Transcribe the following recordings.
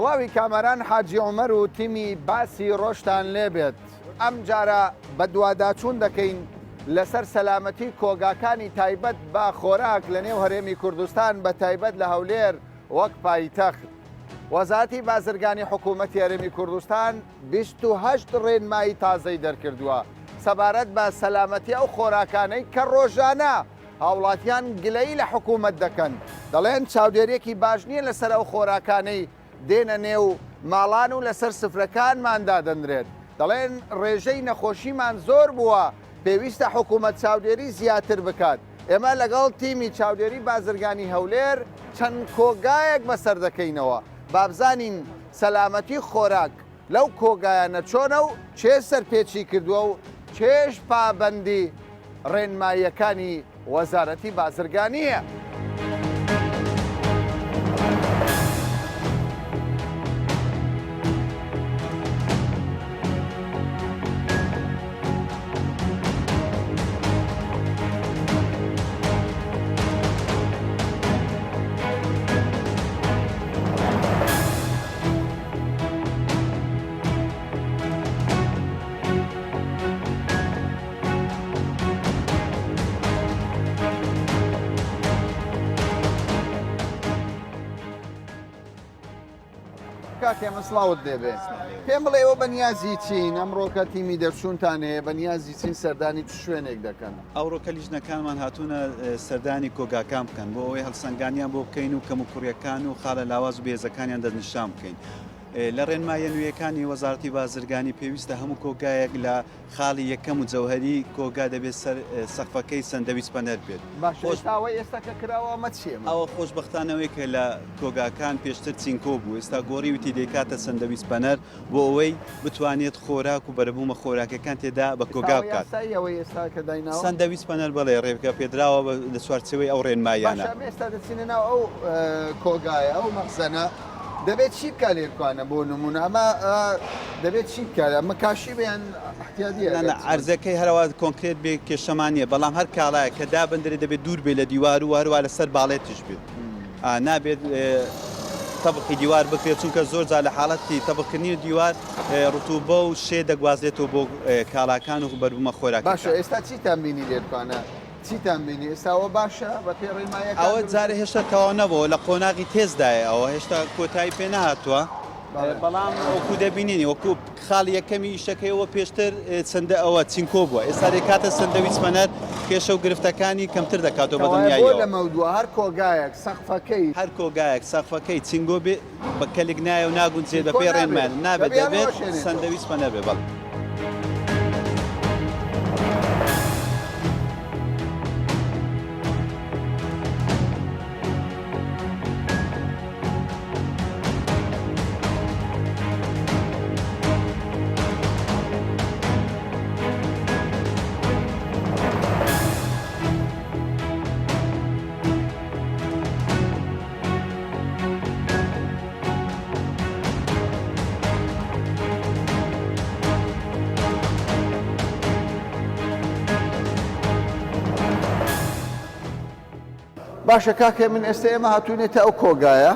سڵاوی کامەران حاجی عومەر و تیمی باسی ڕۆژتان لێبێت. ئەمجارە بەدواداچوون دەکەین لەسەر سەلامەتی کۆگاکانی تایبەت بە خۆراک لەنێو هەرێمی کوردستان بەتایبەت لە هەولێر وەک پایتەخت. وەزارەتی بازرگانی حکوومەتی هەرێمی کوردستان 28 ڕێنمایی تازەی دەرکردووە سەبارەت بە سەلامەتی ئەو خۆراکانەی کە ڕۆژانە هاوڵاتیان گلەیی لە حکوومەت دەکەن، دەڵێن چاودێرییەکی باش نییە لەسەر ئەو خۆراکانەی دێنە نێو ماڵان و لەسەر سفرەکانمان دادەنرێت، دەڵێن ڕێژەی نەخۆشیمان زۆر بووە، پێویستە حکوومەت چاودێری زیاتر بکات. ئێمە لەگەڵ تیمی چاودێری بازرگانی هەولێر چەند کۆگایەک بەسەر دەکەینەوە، بابزانین سەلامەتی خۆراک لەو کۆگایانە چۆنە و کێ سەرپێچی کردووە و کێش پابەندی ڕێنماییەکانی وەزارەتی بازرگانییە. کاک هێمن سڵاوت لێبێ پێم بڵێ ئێوە بەنیازی چین ئەمڕۆکە تیمی دەرچوونتان هەیە بەنیازی چین سەردانی چ شوێنێک دەکەن؟ ئەوڕۆکە لیژنەکانمان هاتوونە سەردانی کۆگاکان بکەن بۆ ئەوەی هەڵسەنگانیان بۆ بکەین و کەموکوڕیەکان و خاڵە لاواز و بەهێزەکانیان دەستنیشان بکەین. لە ڕێنماییە نوێیەکانی وەزارەتی بازرگانی پێویستە هەموو کۆگایەک لە خاڵی یەکەم و جەوهەری کۆگا دەبێت سەر سەقفەکەی سەندەویچ پەنەر بێت. باشە ئێستا ئەوەی ئێستا کە کراوە ئەمە چییە؟ ئەوە خۆشبەختانە ئەوەی کە لە کۆگاکان پێشتر چینکۆ بوو ئێستا گۆڕیویتی دەیکاتە سەندەویچ پەنەر بۆ ئەوەی بتوانێت خۆراک و بەرەبوومە خۆراکەکان تێدا بە کۆگا بکات. ئێستا ئەوە یاساییە ئەوەی ئێستا کە دایناوە؟ سەندەویچ پەنەر بەڵێ ڕێگە پێدراوە لە چوارچێوەی ئەو ڕێنماییانە. باشە ئەمە ئێستا دەچینە ناو ئەو کۆگایە ئەو مەخزەنە دەبێت چی بکات لێرکوانە بۆ نمونە ئەمە دەبێت چی بکات ئەمە کاشی بێ یان احتیادیە نا نا عەرزەکەی هەروا کۆنکرێت بێ کێشەمان نییە بەڵام هەر کاڵایەک کە دابندرێت دەبێت دوور بێ لە دیوار و هەروا لەسەر باڵێتیش بێت نابێت تەبقی دیوار بکرێت چونکە زۆر جار لە حاڵەتی تەبقکردنی دیوار ڕتوبە و شێ دەگوازرێتەوە بۆ کاڵاکان و بەربوومە خۆراکەکان. باشە ئێستا چیتان بینی لێرکوانە چیتان بینی ئێستا ئەوە باشە بە پێی ڕێنماییەکان ئەوە جارێ هێشتا تەواو نەبووە لە قۆناغی تێستدایە ئەوە هێشتا کۆتایی پێ نەهاتووە بەڵام وەکو دەبینین وەکو خاڵی یەکەمی ئیشەکەی ئەوە پێشتر چەندە ئەوە چینکۆ بووە ئێستا دەیکاتە سەندەویچ پەنەر کێشە و گرفتەکانی کەمتر دەکاتەوە بە کەوایە بۆ دڵنیاییەوە. لەمەودوا هەر کۆگایەک سەقفەکەی. هەر کۆگایەک سەقفەکەی چینگۆ بێ بە کەلک نایە و ناگونجێت بە چینکۆ پێی نابێت ڕێنمایان نابێت دەبێ دەبێت هەڵوەشێنێتەوە. سەندەویچ پەنەر بێ بەڵێ. باشە کاک هێمن ئێستا ئێمە هاتوینەتە ئەو کۆگایە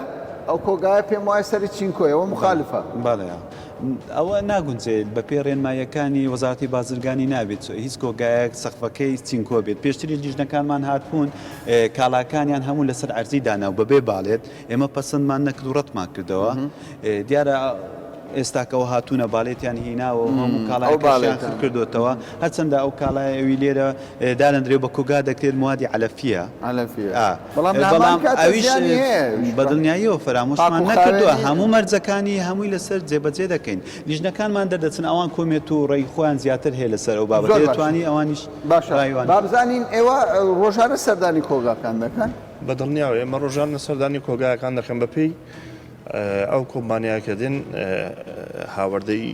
ئەو کۆگایە پێم وایە سەری چینکۆیە ئەوە مخالفە. بەڵێ ئەوە ناگونجێت بە پێی ڕێنماییەکانی وەزارەتی بازرگانی نابێت هیچ کۆگایەک سەقفەکەی چینکۆ بێت پێشتریش لیژنەکانمان هاتبوون کاڵاکانیان هەموو لەسەر عەرزی دانا و بەبێ باڵێت ئێمە پەسەندمان نەکرد و ڕەتمان کردەوە دیارە ئێستاکەەوە هاتوونە بالێتیان هیناوە و هەموو کاڵایەکەشیان خر کردوتەوە هەرچەندە ئەو کاڵای ئەوی لێرە دادەندرێ بە کۆگا دەکرێت موادی عەلەفیە بەڵام ئەویش بە دڵنیاییەوە فەرامۆشمان نەکردووە هەموو مەرجەکانی هەمووی لەسەر جێبەجێ دەکەین لیژنەکانمان دەردەچن ئەوان کۆمێنت و ڕێی خۆیان زیاتر هەیە لەسەر ئەو بابەتە دەتوانی ئەوانیش باشە بابزانین ئێوە ڕۆژانە سەردانی کۆگاکان دەکەن؟ بە دڵنیاوە ئێمە ڕۆژانە سەردانی کۆگاکان دەکەن بەپێی ئەو کۆمپانیایە کە دێن هاوردەی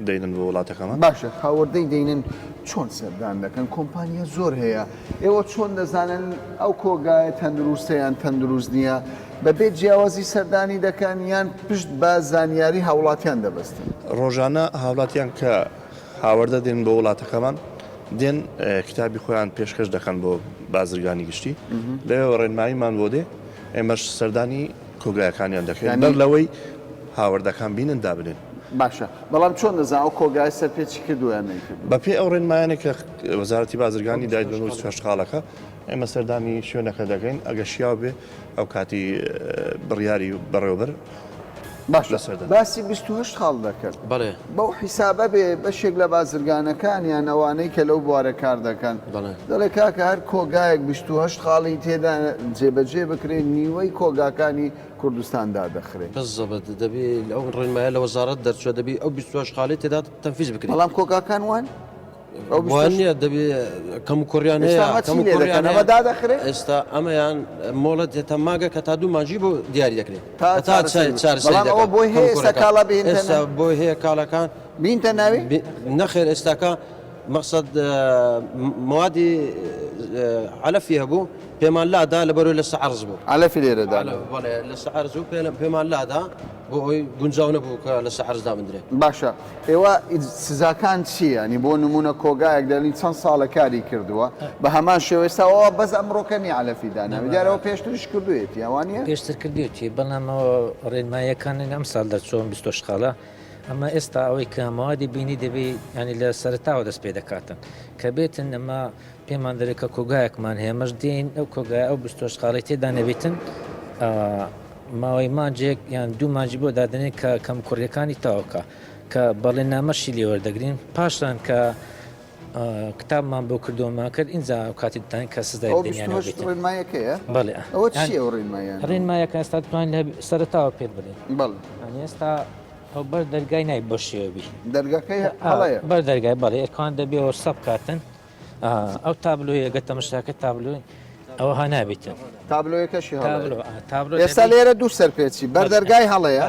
دەینن بۆ وڵاتەکەمان. باشە هاوردەی دەینن چۆن سەردان دەکەن کۆمپانیا زۆر هەیە ئێوە چۆن دەزانن ئەو کۆگایە تەندروستە یان تەندروست نییە بەبێ جیاوازی سەردانی دەکەن یان پشت بە زانیاری هاوڵاتیان دەبەستن؟ ڕۆژانە هاوڵاتیان کە هاوردە دێن بۆ وڵاتەکەمان دێن کتابی خۆیان پێشکەش دەکەن بۆ بازرگانی گشتی لەوێوە ڕێنماییمان بۆ دێ ئێمەش سەردانی کۆگایەکانیان دەکەین بەر لەوەی. هاوردەکان بینن دابنێن. باشە بەڵام چۆن دەزان ئەو کۆگایە سەرپێچی کردووە یان نەیکردووە؟ بەپێی ئەو ڕێنمایانەی کە وەزارەتی بازرگانی دایت بە 28 خاڵەکە ئێمە سەردانی شوێنەکە دەکەین ئەگەر شیاو بێ ئەو کاتی بڕیاری بەڕێوەبەر باشە لەسەر دەدەن. باسی 28 خاڵ دەکرد بەڵێ. بەو حیسابە بێ بەشێک لە بازرگانەکان یان ئەوانەی کە لەو بوارە کار دەکەن بەڵێ. دەڵێ کاکە هەر کۆگایەک 28 خاڵی تێدا جێبەجێ بکرێ نیوەی کۆگاکانی کوردستان دادەخرێ. بالضبط دەبی ئەو ڕێنمایە لە وەزارەت دەرچوە دەبی ئەو 28 خاڵی تێدا تەنفیز بکرێت. بەڵام کۆگاکان وان؟ ئەو وان نییە دەبی کەم و کوڕیان هەیە کەم و کوڕیان ئەمە دادەخرێ؟ ئێستا ئەمەیان مۆڵەت دێتە ماگە کە تا دوو مانگی بۆ دیاری دەکرێت تا چارەسەری بەڵام ئەوە بۆی هەیە ئێستا کاڵا بهێنتە ئێستا بۆی هەیە کاڵاکان بینتە ناوی؟ نەخێر ئێستاکە مەقسەد موادی عەلەفی هەبوو پێمان لادا لەبەرەوەی لەسەر عەرز بوو. عەلەفی لێرە دانا. بەڵێ لەسەر عەرز بوو پێمان لادا بۆ ئەوەی گونجاو نەبوو کە لەسەر عەرز دابندرێ. باشە ئێوە سزاکان چییە یانی بۆ نموونە کۆگایەک دەلین چەند ساڵە کاری کردووە بە هەمان شێوە ئێستا ئەوە بەس ئەمڕۆکە نییە عەلەفی داناوی دیارە ئەوە پێشتریش کردوویەتی وانییە؟ پێشتر کردوویەتی بەڵام ئەوە ڕێنماییەکانن ئەمساڵ دەرچووە ئەم 28 خاڵە ئەمە ئێستا ئەوەی کە مەوادی بینی دەبی ینی لە سەرتاوە دەست پێ دەکاتن کە بێتن ئەمە پێمان دەرێت کە کۆگایەکمان هەیە مەش دێین ئەو کۆگای ئەو بستۆش خاڵی تێدا نەبێتن ماوەی مانجێک یان دوو مانجی بۆ دادنێن کە کەم کوڕیەکانی تاوکە کە بەڵێ نامەشی لێوەردەگرین پاشان کە کتابمان بۆ کردووەمان کرد ئینجا ئەو کاتی دەتوانین کە سزای ئەوە بدەین یان 28 نەبێتن. ڕێنمایەکەیە؟ بەڵێ ئەوە چییە ئەو ڕێنماییانە؟ ڕێنمایەکە ئێستا دەتوانین لە سەرەتاوە پێت بڵێین. بەڵێ. یانی ئێستا ئەو بەر دەرگای نای بۆ شێوە بی. دەرگاکەی هەڵەیە. بەر دەرگای بەڵێ ئێرکان دەبێ ئەوە سەب کاتن ئەو تابلۆیە گە تەمەشاکە تابلۆی ئەوە ها نابێتن. تابلۆیەکەشی هەڵەیە. تابلۆ تابلۆ ئێستا لێرە دوو سەرپێچی بەر دەرگای هەڵەیە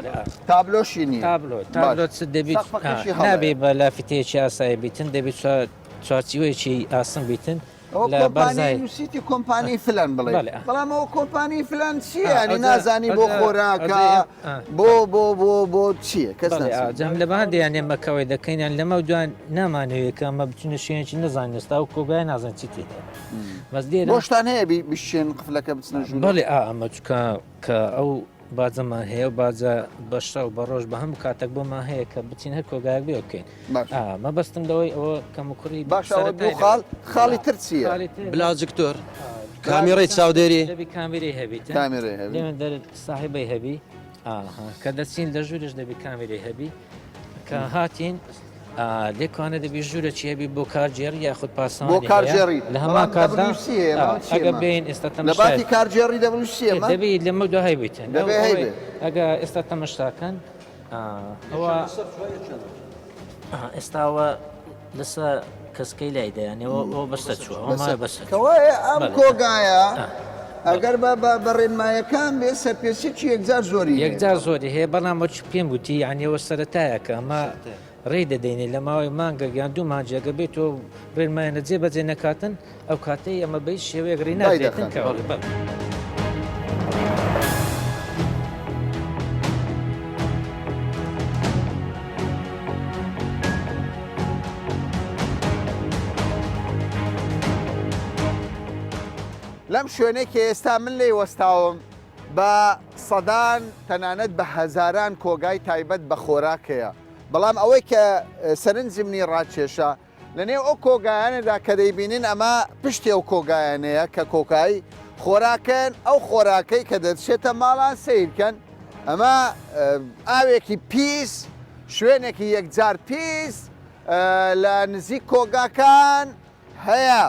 تابلۆشی نییە. تابلۆ تابلۆ چ دەبیت سەقفەکەشی هەڵەیە. نابێ بە لافیتەیەکی ئاسایی بیتن دەبێت چوارچیوەیەکی ئاسن بیتن ئەوە لە کۆمپانی بەرزای نووسیتی کۆمپانی فلان بڵێ بەڵێ. بەڵام ئەوە کۆمپانی فلان چییە ئا، ینی ئەوجا- نازانی بۆ ئەوجا- خۆراکە ئەوجا- ئا. بۆ بۆ بۆ بۆ چییە کەس بەڵێ، نازانێت. ئا، جا لە بەهەندێ یان ئێمە کەوەی دەکەین یان لەمە دوان نامانەوێت کە ئەمە بچینە شوێنێکی نەزانین ئێستا ئەو کۆگای نازان چی تێدا بەس لێرە بۆشتان هەیە بشچێن قفلەکە بچنە ژوور بەڵێ ئا ئەمە چکە کە ئەو باجەمان هەیە و باجە بە شەو بە ڕۆژ بە هەموو کاتێک بۆمان هەیە کە بچین هەر کۆگایەک بێ بکەین باش مەبەستم لەوەی ئەوە کەموکوڕی باشە ئەوە دوو خاڵ خاڵی تر چییە؟ خاڵی تر بلاجکتۆر کامیڕەی چاودێری دەبی کامیرەی هەبیت کامیرەی هەبی لێمن دەر ساحبەی هەبی ئاها کە دەچین لە ژوورش دەبی کامیرەی هەبی کە هاتین لێکوانە دەبی ژوورە چی هەبی بۆ کارگێڕی یاخود پاسەوانی بۆ کارگێڕی لە هەمان بەڵام کاتدا WC هەیە، بەڵام چییە ئەگە مە؟ بێین ئێستا لە تەماشای باتی کارگێڕی WC هەیە مە؟ دەبی لەمە دو هەیبیتن دەبێ هەیبێ. ئەگە ئێستا تەماشاکەن ئەوە ئێستاوە لەسەر کەسکەی لای دەیانەوە ئەوە بەسەر چووە ئەوە مایە بەسەر چووە. کەوایە ئەم بەڵێ. کۆگایە ئەگەر بە بە بە ڕێنمایەکان بێ سەرپێچیی یەکجار زۆری هەیە. یەکجار زۆری هەیە بەڵام وەک پێم گوتی یانی ئەوە سەرەتایەکە ئەمە ڕێی دەدەینێ لە ماوەی مانگێک یان دوو مانگێک ئەگەر بێت و ڕێنمایانە جێ بەجێ نەکاتن ئەو کاتەی ئەمە بە هیچ شێوەیەک ڕێی نادرێتن کە دایدەخەن. بەڵێ. لەم شوێنەی کە ئێستا من لێی وەستاوم بە سەدان تەنانەت بە هەزاران کۆگای تایبەت بە خۆراک هەیە، بەڵام ئەوەی کە سەرنجی منی ڕاکێشا لەنێو ئەو کۆگایانەدا کە دەیبینین ئەمە پشتی ئەو کۆگایانەیە کە کۆگای خۆراکن، ئەو خۆراکەی کە دەچێتە ماڵان سەیرکەن ئەمە ئاوێکی پیس، شوێنێکی یەکجار پیس لە نزیک کۆگاکان هەیە،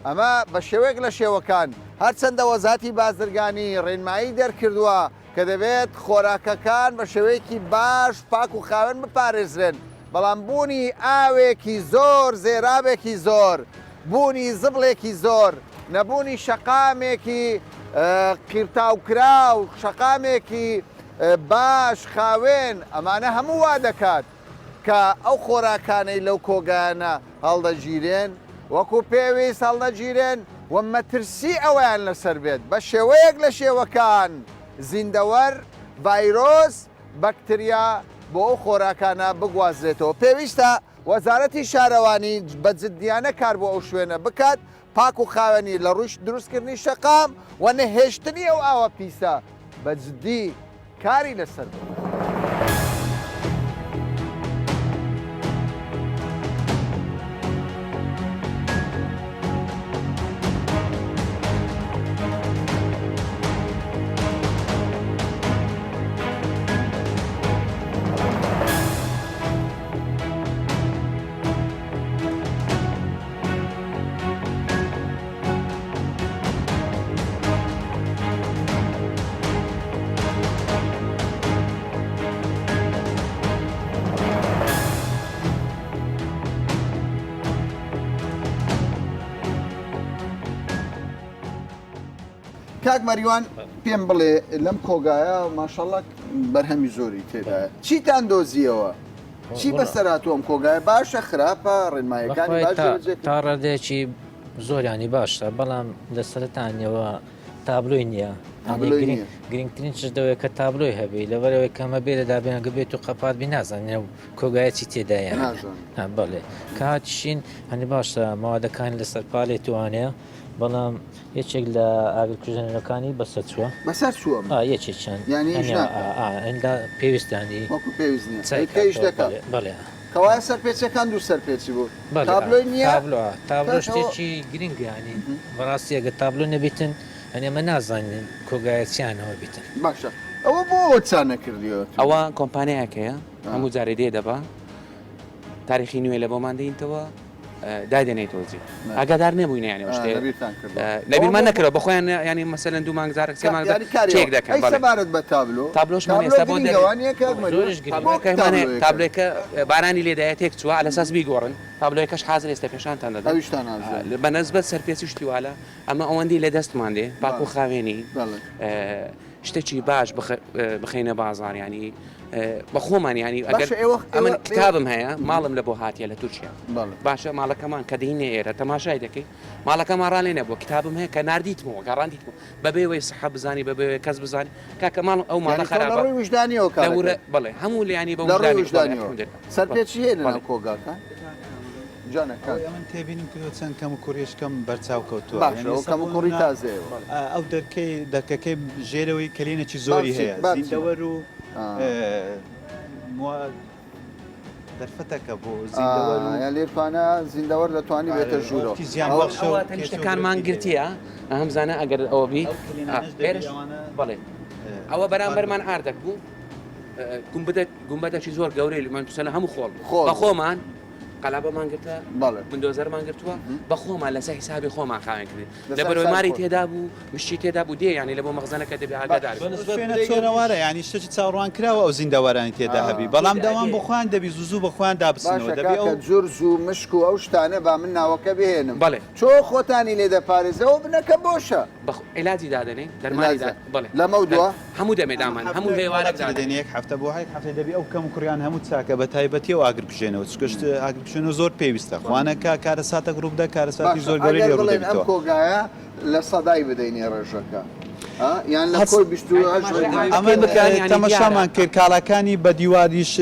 ئەمە بە شێوەیەک لە شێوەکان، هەرچەندە وەزاتی بازرگانی ڕێنمایی دەرکردووە کە دەبێت خۆراکەکان بە شێوەیەکی باش پاک و خاوێن بپارێزرێن، بەڵام بوونی ئاوێکی زۆر، زێرابێکی زۆر، بوونی زبڵێکی زۆر، نەبوونی شەقامێکی قیرتاوکراو، شەقامێکی باش خاوێن، ئەمانە هەموو وا دەکات کە ئەو خۆراکانەی لەو کۆگایانە هەڵدەگیرێن وەکو پێویست هەڵنەگیرێن و مەترسی ئەوەیان لەسەر بێت بە شێوەیەک لە شێوەکان زیندەوەر، ڤایرۆس، بەکتریا بۆ ئەو خۆراکانە بگوازرێتەوە. پێویستە وەزارەتی شارەوانی بە جددیانە کار بۆ ئەو شوێنە بکات، پاک و خاوێنی لە ڕووی دروستکردنی شەقام و نەهێشتنی ئەو ئاوە پیسە بە جددی کاری لەسەر بکات. کاک مەریوان پێم بڵێ لەم کۆگایە ماشەڵڵا بەرهەمی زۆری تێدایە چیتان دۆزیەوە؟ چی بەسەر هاتووە ئەم کۆگایە باشە خراپە ڕێنمایەکانی باش جێبەجێ تا ڕادەیەکی زۆریانی باشە بەڵام لە سەرەتانیەوە تابلۆی نییە گرنگترین چش دەوەیە کە تابلۆی هەبێ لەبەرەوەی کەمە بێ لە دابێنگە بێت و قەپات بی نازانێ و کۆگایە چی تێدایە بەڵێ کە هاتیشین هەنی باشە مەوادەکان لەسەر پالێت وانەیە بەڵام یەکێک لە ئاگرکوژێنەرەکانی بەسەر چووە. بەسەر چووە؟ ئا یەکێکیان. یانی ئیش ناکا؟ ئا ئا پێویستانی. وەکو پێویست نییە. چای کە ئیش دەکا؟ بەڵێ. کەوایە سەرپێچیەکان دوو سەرپێچی بوو. بەڵێ. تابلۆی نییە؟ تابلۆ ئا تابلۆ شتێکی گرنگە یانی بەڕاستی ئەگەر تابلۆ نەبیتن یانی ئێمە نازانین کۆگایە چیانەوە بیتن. باشە ئەوە بۆ ئەوە چا نەکردیەوە؟ ئەوە کۆمپانیایەک هەیە هەموو جارێ دێ دەبا تاریخی نوێ لە بۆمان دێنیتەوە. دایدەنێیتەوە جی ئاگادار نەبووین یانی ئەو شتەیە لەبیرتان کردەوە لەبیرمان نەکردەوە بە خۆیان یانی مەسەلەن دوو مانگ جارێک سێ مانگ جارێک چێک دەکەن ئەی سەبارەت بە تابلۆ تابلۆشمان ئێستا بۆ گرنگە وانییە کاک مەریوان؟ زۆریش گرنگە. بۆ تابلۆیەکە؟ تابلۆیەکە بارانی لێدایە تێک چووە عەلەساس بیگۆڕن تابلۆیەکەش حازر ئێستا پێشانتان دەدەم ئەویشتان حازرە بە نەسبەت سەرپێچی شتی والە ئەمە ئەوەندەی لە دەستمان دێ پاک و خاوێنی شتێکی باش بخەینە بازار ینی بە خۆمان ینی ئەگەر ئەمن کتابم هەیە ماڵم لە بۆ هااتە لە تورکیا باشە ماڵەکەمان کە دەینێ ئێرە تەماشای دەکەی ماڵەکەمان ڕالێ نەبوو کتابم هەیە کە نردیتمەوە گەڕاندیتمەوە بەبێ وەی سەحە بزانی بەبێ کەس بزانانی کاکە ماڵ ئەو ماڵە خراپە ویژدانیەوە بڵێ هەموو لیانی بە ویژدانیەوە سەرپێچی هەیە لە کۆگاکە جانە کاک. ئەوەی ئەمن تێبینیم کردوە چەند کەم و کوڕیش کەم بەرچاو کەوتوە باشە یانی ئەو ئێستا کەم و بۆ کوڕی نمونە تازەیە. ئەو دەرکەی دەرکەکەی ژێرەوەی کەلێنێکی زۆری بابچی هەیە بابچی زیندەوەر و ئا. موا دەرفەتەکە بۆ زیندەوەر و ئا یان لێرتوانە زیندەوەر دەتوانی ئارێ بێتە ژوورەوە وەختی زیان ئەوە بەخشە و ئەوە کێشە و تەنیشتەکانمان گرفتی هەیە. گرتیە ئەهم زانە ئەگەر ئەوە بی ئەو ئا کەلێنانەش دەبی ئێرەش ئەوانە بەڵێ ئەوە پاک بەرامبەرمان بکرێن. ئاردەک بوو گومبدە گومبەدەکی زۆر گەورەی لە من پسەلە هەموو خۆڵ بوو خۆڵ بە بوو. خۆمان قەلابەمان گرتە بەڵێ. بندۆزەرمان گرتووە بە خۆمان لەسەر حیسابی خۆمان خاوێن کردین لەسەر لەبەرەوەی حیسابی ماری خۆت. تێدا بوو مشتی تێدا بوو دێ یانی لە بۆ مەخزەنەکە دەبێ ئاگادار بە بی. نسبەت شوێنەوارە یانی شتێکی چاوەڕوان کراوە ئەو زیندەوارانی تێدا هەبی بەڵام داوان بۆ خۆیان دەبی زوو زوو بە خۆیان دابچنەوە باشە دەبی کاکە ئەو جورج و مشک و ئەو شتانە با من ناوەکە بهێنم بەڵێ. چۆ خۆتانی لێ دەپارێزێ ئەوە بنەکە بۆشە. بەخ عیلاجی دادەنێین دەرمانی عیلاجە دا بەڵێ لەمەو دوا؟ هەموو دەمێ دامان هەموو هێوارێک دادەنێ یەک هەفتە بۆ هەیەک هەفتە دەبی ئەو کەم و کوڕیان هەموو چاکە بە تایبەتی ئەو ئاگر کوژێنەوە چونکە شت ئاگر کوژێنەوە زۆر پێویستە خوانەکە کارەساتێک ڕووبدا کارەساتی باشە زۆر گەورەی ئەگەر لێ بڵێن ئەم ڕوودەبیتەوە. کۆگایە لە سەدای بدەینێ ڕێژەکە ها یان لە کۆی 28 ڕێژەی ئەمن تەمەشامان کرد کاڵاکانی بە دیواریش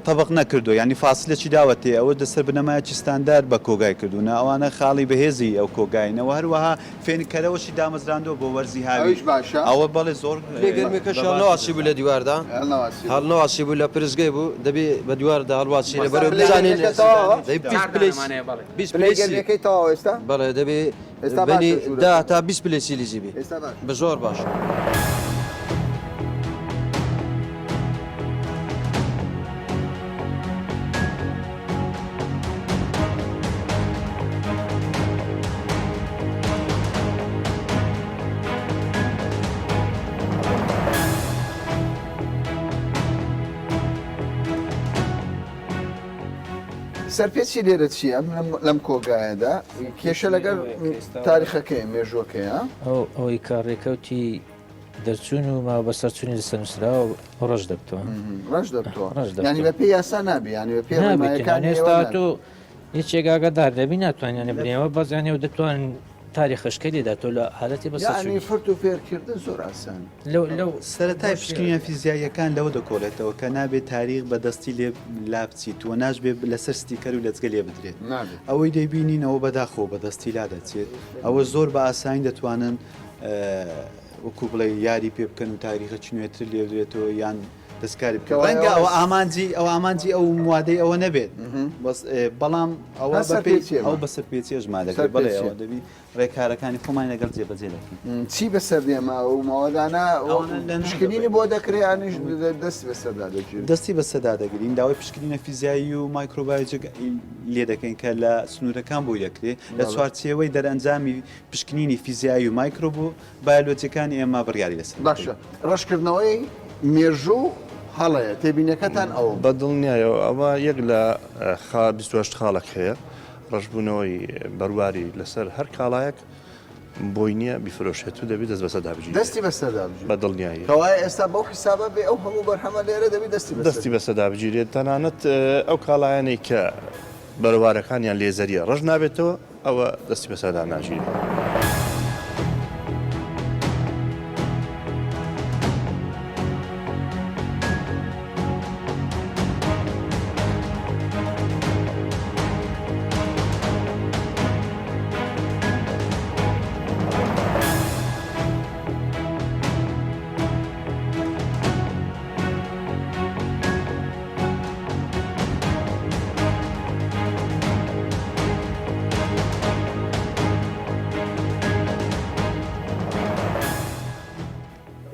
تەبق نەکردووە یانی فاسلەکی داوەتێ ئەوە لەسەر بنەمایەکی ستاندارد بە کۆگای کردوونە ئەوانە خاڵی بەهێزی ئەو کۆگاینە وە هەروەها فێنککەرەوەشی دامەزراندووە بۆ وەرزی هاوین. ئەویش باشە. ئەوە بەڵێ زۆر پلەی گەرمیەکەش بە باشی هەڵنەواسی بوو لە دەزانم. دیواردا هەڵنەواسی بوو. هەڵنەواسی بوو لە پرسگەی بوو دەبی بە دیواردا هەڵواسی ئێستا لەبەرەوە پلەی بزانین گەرمیەکە تەواوە؟ دەی چار 20 پلەی دانەمان هەیە بەڵێ. 20 پلەی پلەی سی گەرمیەکەی تەواوە ئێستا؟ بەڵێ دەبی ئێستا بەنی باشە ژوورەکە. دە تا 20 پلەی سیلیزی بی ئێستا باشە. بە زۆر باشە. سەرپێچی لێرە چییە ئەم لەم کۆگایەدا کێشە لەگەر تاریخەکەی مێژوەکەیە ئەو ئەوەی کە ڕێکەوتی دەرچوون و ماوە بەسەرچوونی لەسەر نووسراوە ڕەش دەبتەوە. ڕەش دەبتەوە ڕەش دەبتەوە. یانی بەپێی یاسا نابێ یانی بەپێی نابێت ڕێنمایەکانی یانی ئێستا ئێوە تۆ نابێ. یەکێک ئاگادار دەبی ناتوانیان بنێەوە بەس یانی ئەو دەتوان تاریخەشکەی لێدا تۆ لە حالەتی یانی بەسەرچوونی. فرت و فێرکردن زۆر ئاسانە. لەو لەو سەرەتای بۆ شێ پشکنینە فیزیاییەکان لەوە دەکۆڵێتەوە کە نابێت تاریخ بە دەستی لێ لابچیت و ناشبێت لەسەر ستیکەر و لەچگە لێ بدرێت. نابێت. ئەوەی دەیبینین ئەوە بەداخەوە بە دەستی لادەچێت. ئەوە زۆر بە ئاسانی دەتوانن وەکو بڵێ یاری پێ بکەن و تاریخەکی نوێتر لێ بدرێتەوە یان دەستکاری بکەن ڕەنگە ئەوە ئامانجی ئەو ئامانجی ئەو موادەی ئەوە نەبێت بەس بەڵام ئەوە ئەو بەسەر پێچێژ ما دەکرێت بڵێ ئەوە دەبی ڕێکارەکانی خۆمان لەگەڵ جێبەجێ دەکەین چی بەسەر دێمە ئەو مەوادانە پشکنینی بۆ دەکرێ یانیش دەستی بەسەردا دەگیرێت دەستی بەسەردا دەگرین داوای پشکنینە فیزیایی و مایکرۆبایۆلۆجی لێ دەکەین کە لە سنوورەکان بۆی دەکرێت لە چوارچێوەی دەرئەنجامی پشکنینی فیزیایی و مایکرۆب و بایۆلۆجیەکانی ئێمە بڕیاری لەسەر دەدەین. باشە ڕەشکردنەوەی مێژوو هەڵەیە تێبینیەکەتان ئەوە بوو. بە دڵنیایەوە ئەوە یەک لە خا 28 خاڵەک هەیە ڕەشبوونەوەی بەرواری لەسەر هەر کاڵایەک. بۆی نییە بیفرۆشێت و دەبی دەست بەسەردا بگیرێت. دەستی بەسەردا بگیرێت. بە دڵنیایی. کەوایە ئێستا بەو حیسابە بێ ئەو هەموو بەرهەمە لێرە دەبی دەستی بەسەر. دەستی بەسەردا بگیرێت تەنانەت ئەو کاڵایانەی کە بەروارەکانیان لێزەریە ڕەش نابێتەوە ئەوە دەستی بەسەردا ناگیرێت.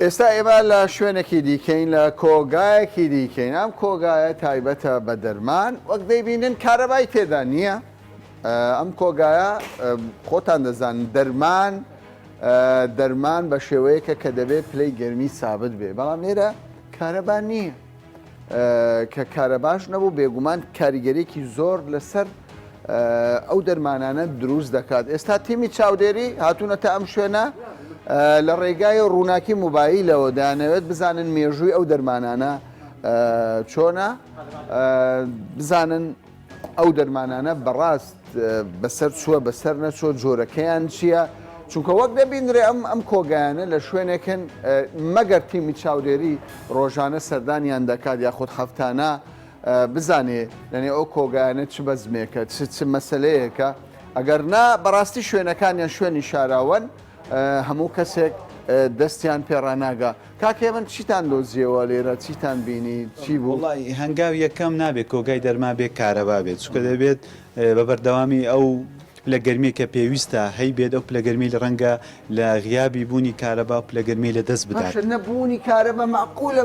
ئێستا ئێمە لە شوێنێکی دیکەین لە کۆگایەکی دیکەین ئەم کۆگایە تایبەتە بە دەرمان وەک دەیبینن کارەبای تێدا نییە ئەم کۆگایە خۆتان دەزانن دەرمان دەرمان بە شێوەیەکە کە دەبێت پلەی گەرمی سابت بێ بەڵام لێرە کارەبا نییە کە کارەباش نەبوو بێگومان کاریگەرێکی زۆر لەسەر ئەو دەرمانانە دروست دەکات ئێستا تیمی چاودێری هاتوونەتە ئەم شوێنە لە ڕێگای ڕووناکی موبایلەوە دەیانەوێت بزانن مێژووی ئەو دەرمانانە چۆنە بزانن ئەو دەرمانانە بەڕاست بەسەر چووە بەسەر نەچووە جۆرەکەیان چییە؟ چونکە وەک دەبینرێ ئەم ئەم کۆگایانە لە شوێنێکن مەگەر تیمی چاودێری ڕۆژانە سەردانیان دەکات یاخود هەفتانە بزانێ لەنێ ئەو کۆگایانە چ بەزمێکە چ چ مەسلەیەکە ئەگەر نا بەڕاستی شوێنەکانیان شوێنی شاراوەن هەموو کەسێک دەستیان پێڕاناگا. کاک هێمن چیتان دۆزیەوە لێرە چیتان بینی چی بوو؟ وەڵای هەنگاوی یەکەم نابێت کۆگای دەرمان بێ کارەبا بێت چونکە دەبێت بە بەردەوامی ئەو پلە گەرمیە کە پێویستە هەیبێت ئەو پلە گەرمی لە ڕەنگە لە غیابی بوونی کارەبا و پلە گەرمی لە دەست بدات. باشە نەبوونی کارەبا مەعقولە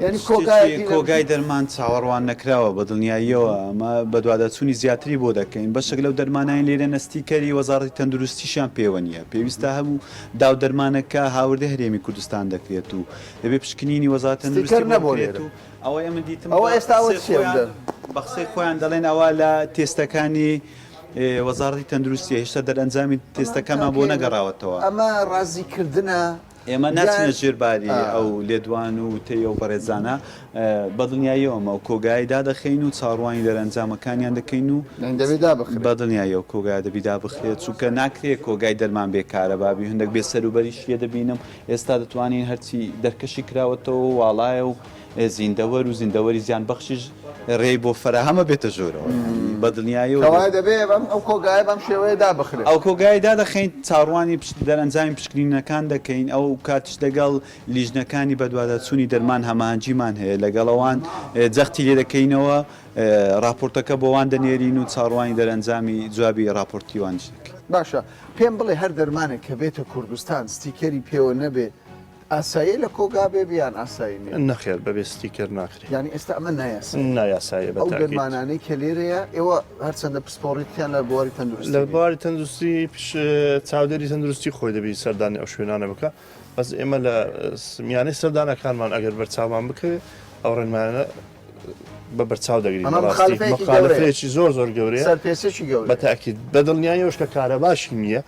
یانی کۆگایەکی لەم کۆگای دەرمان چاوەڕوان نەکراوە بە دڵنیاییەوە ئەمە بەدواداچوونی زیاتری بۆ دەکەین بەشێک لەو دەرمانانی لێرە نەستیکەری وەزاڕەتی تەندروستیشیان پێوە نییە پێویستە هەموو داو دەرمانەکە هاوردەی هەرێمی کوردستان دەکرێت و دەبێت پشکنینی وەزارەتی تەندروستی ستیکەر بۆ نەبووە بکرێت لێرە و ئەوەی ئەمن دیتم ئەوە بە ئێستا ئەوە قسەی چییە خۆیان بە قسەی خۆیان دەڵێن ئەوە لە تێستەکانی وەزاڕەتی تەندروستیە هێشتا دەرئەنجامی بەڵام تێستەکەمان بۆ کاک هێمن نەگەڕاوەتەوە. ئەمە ڕازیکردنە ئێمە ناچینە یان ژێر باری ئا. ئەو لێدوان و وتەی ئەو بەڕێزانە، بەدڵنیاییەوە ئەمە ئەو کۆگایەی دادەخەین و چاوەڕوانی دەرئەنجامەکانیان دەکەین و یانی دەبێ دابخرێ. بەدڵنیاییەوە کۆگایە دەبی دابخرێت، چونکە ناکرێ کۆگای دەرمان بێ کارەبا بی، هەندێک بێ سەروبەریش لێ دەبینم، ئێستا دەتوانین هەرچی دەرکەشی کراوەتەوە و واڵایە و زیندەوەر و زیندەوەری زیان بەخشیش ڕێی بۆ فەراهەمە بێتە ژوورەوە یانی بە دڵنیاییەوە کەوایە دەبێ ئەم ئەو کۆگایە بەم شێوەیە دابخرێت. ئەو کۆگایە دادەخەین چاوەڕوانی دەرئەنجامی پشکنینەکان دەکەین ئەو کاتیش لەگەڵ لیژنەکانی بەدواداچوونی دەرمان هەماهەنگیمان هەیە لەگەڵ ئەوان جەختی لێ دەکەینەوە ڕاپۆرتەکە بۆ وان دەنێرین و چاوەڕوانی دەرئەنجامی جوابی ڕاپۆرتی وانیش دەکەین. باشە پێم بڵێ هەر دەرمانێک کە بێتە کوردستان ستیکەری پێوە نەبێ ئاساییە لە کۆگا بێ یان ئاسایی نیە؟ نەخێر بەبێ ستیکەر ناکرێ. یانی ئێستا ئەمە نایاساییە؟ نایاساییە بە ئەو تاکید. دەرمانانەی کە لێرەیە ئێوە هەرچەندە پسپۆڕیتیان لە بواری تەندروستی لە نیە. بواری تەندروستی چاودێری تەندروستی خۆی دەبی سەردانی ئەو شوێنانە بکا بەس ئێمە لە میانەی سەردانەکانمان ئەگەر بەرچاومان بکەوێ ئەو ڕێنمایانە بە بەرچاو دەگرین ئەمە بەڕاستی مخالفەیەکی گەورەیە. مخالفەیەکی زۆر زۆر گەورەیە سەرپێچێکی گەورەیە. بە تاکید بە دڵنیاییەوەش کە کارەباشی نییە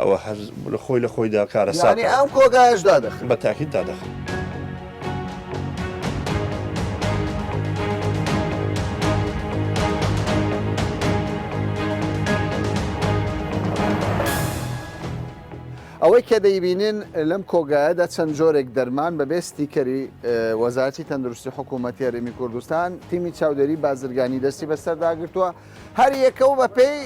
ئەوە هەر لە خۆی لە خۆیدا کارەساتە. یانی ئەم کۆگایەش دادەخرێت؟ بە تاکید دادەخرێت. ئەوەی کە دەیبینن لەم کۆگایەدا چەند جۆرێک دەرمان بەبێ ستیکەری وەزارەتی تەندروستی حکوومەتی هەرێمی کوردستان تیمی چاودێری بازرگانی دەستی بەسەردا گرتووە هەر یەکە و بەپێی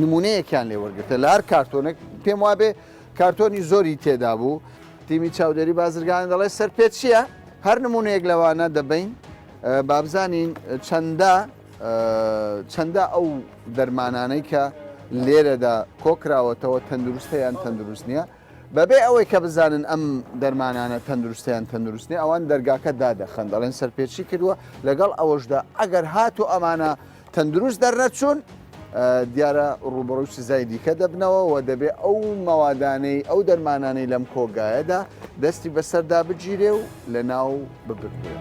نمونەیەکیان لێ وەرگرتە لە هەر کارتۆنێک پێم وابێ کارتۆنی زۆری تێدا بوو تیمی چاودێری بازرگانی دەڵێ سەرپێ چییە هەر نمونەیەک لەوانە دەبین بابزانین چەندە چەندە ئەو دەرمانانەی کە لێرەدا کۆکراوەتەوە تەندروستە یان تەندروست نییە بەبێ ئەوەی کە بزانن ئەم دەرمانانە تەندروستە یان تەندروست نییە، ئەوان دەرگاکە دادەخەن، دەڵێن سەرپێچی کردووە، لەگەڵ ئەوەشدا ئەگەر هاتوو ئەمانە تەندروست دەرنەچوون، دیارە ڕووبەڕووی سزای دیکە دەبنەوە و دەبێ ئەو مەوادانەی ئەو دەرمانانەی لەم کۆگایەدا دەستی بەسەردا بگیرێ و لەناو ببردرێ.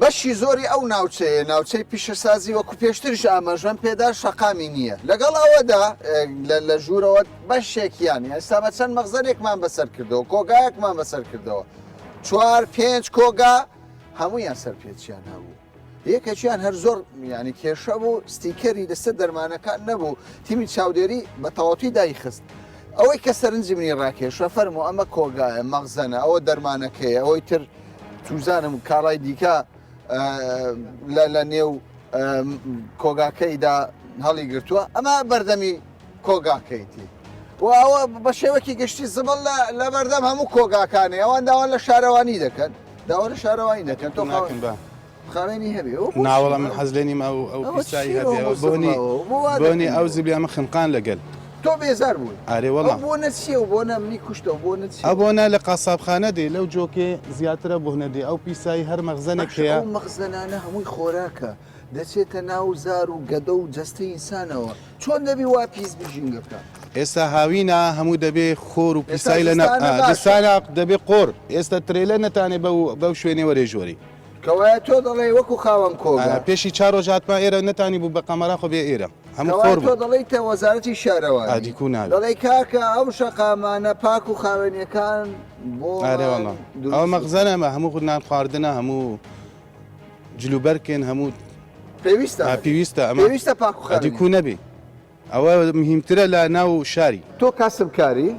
بەشی زۆری ئەو ناوچەیە ناوچەی پیشەسازی وەکو پێشتریش ئاماژەم پێدا شەقامی نییە لەگەڵ ئەوەدا لە ژوورەوە بەشێکیان ئێستا بە چەند مەخزەنێکمان بەسەر کردەوە کۆگایەکمان بەسەر کردەوە چوار پێنج کۆگا هەمویان سەرپێچیان هەبوو یەکێکیان هەر زۆر ینی کێشە بوو ستیکەری لەسەر دەرمانەکان نەبوو تیمی چاودێری بە تەواوی دایخست ئەوەی کە سەرنجی منی ڕاکێشە فەرموو ئەمە کۆگایە مەخزەنە ئەوە دەرمانەکەیە ئەوەی تر چوزانم کاڵای دیکە لە نێو کۆگاکەیدا هەڵی گرتووە ئەمە بەردەمی کۆگاکەیتی و ئەوە بە شێوەکی گشتی زبڵ لە بەردەم هەموو کۆگاکانی ئەوان داوا لە شارەوانی دەکەن داوا لە شارەوانی دەکەن تۆ ناکەن بە خاوێنی هەبێ ئەو بۆ ناوەڵا من حەز لێ نیم ئەو ئەو ئەوە پیسایی چییە هەبێ ئەو ئەو بۆنی زبڵەوە؟ بۆ وا بۆنی دەکەن ئەو بۆ؟ زبلی ئەمە خنقان لەگەل تۆ بێزار بووی ئارێ ئەو وەڵا بۆنە چییە و بۆنە منی کوشتە و بۆنە چییە؟ ئەو بۆنە لە قاسابخانە دێ لەو جۆکێ زیاترە بۆنە دێ ئەو پیسایی هەر مەخزەنێک باشە هەیە ئەو مەخزەنانە هەمووی خۆراکە دەچێتە ناو زار و گەدە و جەستەی ئینسانەوە چۆن دەبی وا پیس بی ژینگەکە؟ ئێستا هاوینە هەموو دەبێ خۆر و ئێستا پیسایی لە ناو زستانە ئا باشە. زستانە دەبێ قۆر ئێستا ترێلە نەتانێ بەو بەو شوێنێ وەرێ ژۆری. کەوایە تۆ دەڵێی وەکو خاوەن کۆگا. پێشی چار ڕۆژ هاتمە ئێرە نەتانی بوو بە قەمەرا خۆ بێ ئێرە هەموو کەوایە خۆر تۆ بوو. دەڵێیتە وەزارەتی شارەوانی ئادی کوو نابێ. دەڵێی کاکە ئەو شەقامانە پاک و خاوێنیەکان ئارێ بۆمان وەڵا ئەوە دروست بکەن. مەخزەنە ئەمە هەموو نان خواردنە هەموو جلوبەرکێن هەموو پێویستە ئا پێویستە ئەمە پێویستە پاک و ئادی خاوێنی. کوو نەبێ. ئەوە مهیمترە لە ناو شاری. تۆ کاسبکاری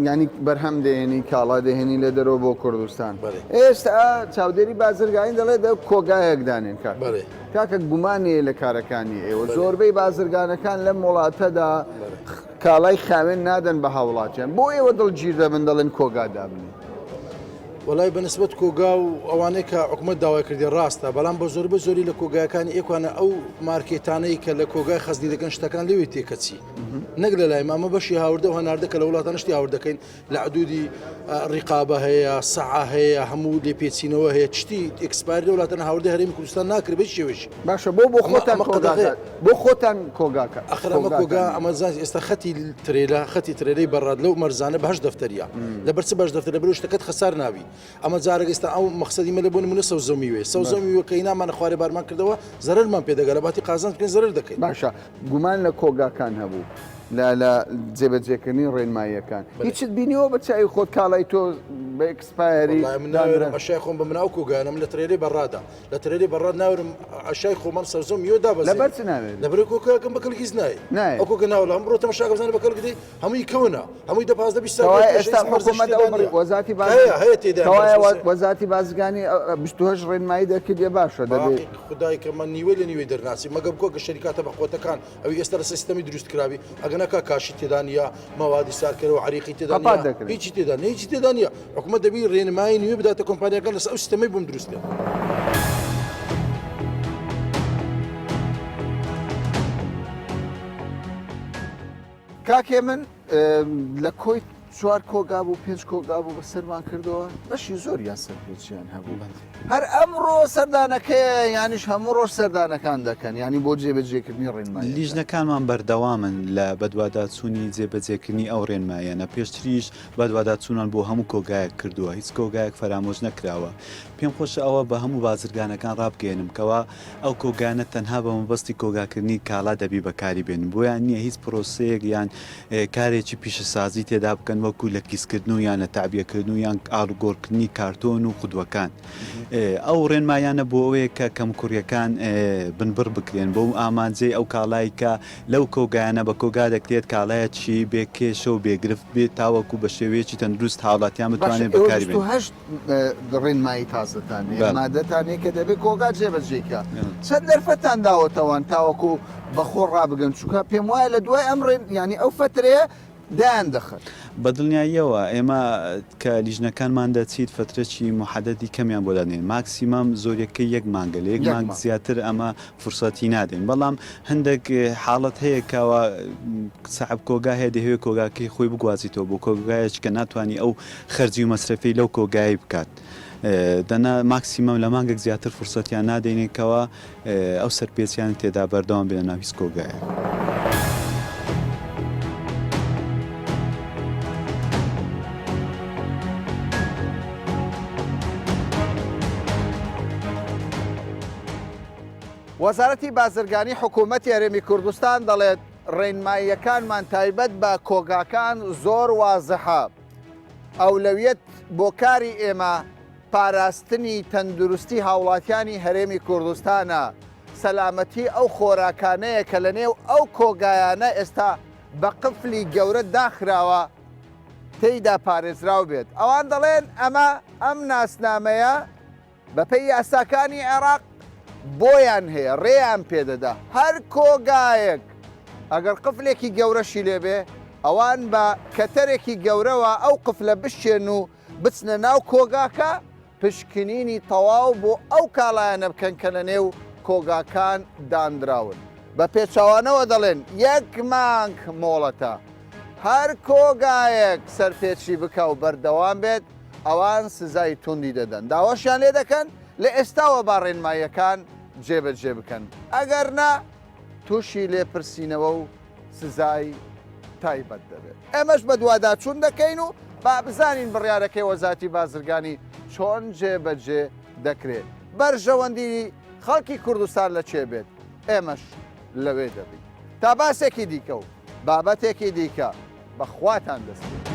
یانی بەرهەم دەهێنی کاڵا دەهێنی لە دەرەوە بۆ کوردستان ئێستا چاودێری بازرگانی دەڵێ دە کۆگایەک دانێن کاک کاکە گومان هەیە لە کارەکانی ئێوە زۆربەی بازرگانەکان لەم وڵاتەدا کاڵای خاوێن نادەن بە هاوڵاتیان بۆ ئێوە دڵگیر دەبن دەڵێن کۆگا دابنێن. وەڵای بە نسبەت کۆگا و ئەوانەی کە حکومەت داوای کردی ڕاستە بەڵام بە زۆربە زۆری لە کۆگاکانی ئێکوانە ئەو مارکێتانەی کە لە کۆگای خەزنی دەکەن شتەکان لەوێ تێکەچی نەک لە لای ئەمە بەشی هاوردە و هەناردە کە لە وڵاتان شتی هاوردەکەین لە عدودی ڕقابە هەیە سەعا هەیە هەموو لێپێچینەوە هەیە شتی expire لە وڵاتان هاوردە هەرێمی کوردستان ناکرێت بە شێوەیەکی باشە بۆ بۆ خۆتان کۆگاکە بۆ خۆتان کۆگاکە ئەخر ئەمە کۆگا ئەمە زانست ئێستا خەتی ترێلە خەتی ترێلەی بەڕاد لەو مەرزانە بە هەشت دەفتەریە لەبەر چ بەش دەفتەر لەبەر شتەکەت خەسار نابی ئەمە جارێک ئێستا ئەو مەخسەدی مە لە بۆ نمونە سەوزە و میوێ سەوزە و میوە کە هینامانە خوارێ بارمان کردەوە زەرەرمان پێ دەگا لە باتی قازانج بکەین زەرەر دەکەین. باشە گومان لە کۆگاکان هەبوو لە لە جێبەجێکردنی ڕێنماییەکان هیچت بینیوە بە چاوی خۆت کاڵای تۆ بە expiry وەڵای من ناوێرم ئەشای خۆم بە من ئەو کۆگایانە من لە ترێلەی بەڕادا لە ترێلی بەڕاد ناورم عەشای خۆمان سەوزە و میوە دابەزێنین. لەبەر چ ناوێری؟ لەبەر کۆکاکەم بە کەڵک هیچ نایە. نایە. ئەو کۆکە ناوەڵا هەم بڕۆ تەماشاکە بزانە بە کەڵک دێ هەمووی کەونە هەمووی دە 15 20 ساڵ کەوایە پێش ئێستا هیچ مەرزێکی حکوومەت تێدا ئەو بڕی نییە. وەزاتی باز هەیە هەیە تێدا کەوایە مەرز بەسێ. وەزاتی بازرگانی 28 ڕێنمایی دەرکردیە باشە دەبێ باقی خودای کە من نیوەی لە نیوەی دەرناچی مەگە بکۆکە شەریکاتە بەقوەتەکان ئەوی ئێستا لەسەر سیستەمی دروست کراوی ئەگەنا کا کاشی تێدا نییە مەوادی سارکەرەوە عەریقی تێدا قەپات نییە دەکرێت. هیچی تێدا نییە هیچی تێدا نییە حکومەت دەبی ڕێنمایی نوێ بداتە کۆمپانیاکان لەسەر ئەو سیستەمەی بۆم دروست کەن. کاک هێمن لە کۆی چوار کۆگا بوو پێنج کۆگا بوو بەسەرمان کردەوە بەشی زۆریان سەرپێچیان هەبوو هەر ئەمڕۆ سەردانەکەیە یانیش هەموو ڕۆژ سەردانەکان دەکەن یانی بۆ جێبەجێکردنی ڕێنماییەکان. لیژنەکانمان بەردەوامن لە بەدواداچوونی جێبەجێکردنی ئەو ڕێنماییانە، پێشتریش بەدواداچوونمان بۆ هەموو کۆگایەک کردووە، هیچ کۆگایەک فەرامۆش نەکراوە. پێم خۆشە ئەوە بە هەموو بازرگانەکان ڕابگەیەنم کەوا ئەو کۆگایانە تەنها بە مەبەستی کۆگاکردنی کاڵا دەبی بەکاری بێنن، بۆیان نییە هیچ پرۆسەیەک یان کارێکی پیشەسازی تێدا بکەن وەکو لە کیسکردن و یان لە تەعبیەکردن و یان ئاڵوگۆڕکردنی کارتۆن و قودوەکان. ئەو ڕێنماییانە بۆ ئەوەیە کە کەموکوڕییەکان بنبڕ بکرێن بەو ئامانجەی ئەو کاڵای کە لەو کۆگایانە بە کۆگا دەکرێت کاڵایەکی بێ کێشە و بێ گرفت بێت تاوەکو بە شێوەیەکی تەندروست هاوڵاتیان باشە بتوانێت ئێوە بەکاری بێنن. 28 ڕێنمایی تازەتان هەیە، بەڵێ. مادەتان هەیە کە دەبێت کۆگا جێبەجێی کا. چەند دەرفەتتان داوەتەوان تاوەکو بە خۆ ڕابگەن چونکە پێم وایە لە دوای ئەم ڕێن یانی ئەو فەترەیە دایان دەخەن. بە دڵنیاییەوە ئێمە کە لیژنەکانمان دەچیت فەترەکی موحەدەدی کەمیان بۆ دادەنێین ماکسیمەم زۆریەکەی یەک مانگە لە یەک مانگ زیاتر ئەمە فرسەتی نادەین بەڵام هەندێک حاڵەت هەیە کەوا ساحب کۆگا هەیە دەیەوێت کۆگاکەی خۆی بگوازیتەوە بۆ کۆگایەک کە ناتوانانی ئەو خەرجی و مەسرەفەی لەو کۆگایەی بکات دەنا ماکسیمەم لە مانگێک زیاتر فرسەتیان نادەینێ کەوا ئەو سەرپێچیانە تێدا بەردەوام بێ لە ناو هیچ کۆگایەک. وەزارەتی بازرگانی حکوومەتی هەرێمی کوردستان دەڵێت، ڕێنماییەکانمان تایبەت بە کۆگاکان زۆر وازحە، ئەولەویەت بۆ کاری ئێمە پاراستنی تەندروستی هاوڵاتیانی هەرێمی کوردستانە، سەلامەتی ئەو خۆراکانەیە کە لەنێو ئەو کۆگایانە ئێستا بە قفلی گەورە داخراوە تێیدا پارێزراو بێت. ئەوان دەڵێن ئەمە ئەم ناسنامەیە بەپێی یاساکانی عێراق بۆیان هەیە ڕێیان پێدەدا هەر کۆگایەک ئەگەر قفلێکی گەورەشی لێبێ ئەوان بە کەتەرێکی گەورەوە ئەو قفلە بشکێن و بچنە ناو کۆگاکە پشکنینی تەواو بۆ ئەو کاڵایانە بکەن کە لە نێو کۆگاکان دانراون. بە پێچەوانەوە دەڵێن یەک مانگ مۆڵەتە هەر کۆگایەک سەرپێچی بکا و بەردەوام بێت ئەوان سزای توندی دەدەن داواشیان لێ دەکەن لە ئێستاوە با ڕێنماییەکان جێبەجێ بکەن ئەگەر نا تووشی لێپرسینەوە و سزای تایبەت دەبێت. ئێمەش بەدواداچوون دەکەین و با بزانین بڕیارەکەی وەزارەتی بازرگانی چۆن جێبەجێ دەکرێت. بەرژەوەندی خەڵکی کوردستان لە چێ بێت ئێمەش لەوێ دەبین. تا باسێکی دیکە و بابەتێکی دیکە بە خواتان دەسپێرم.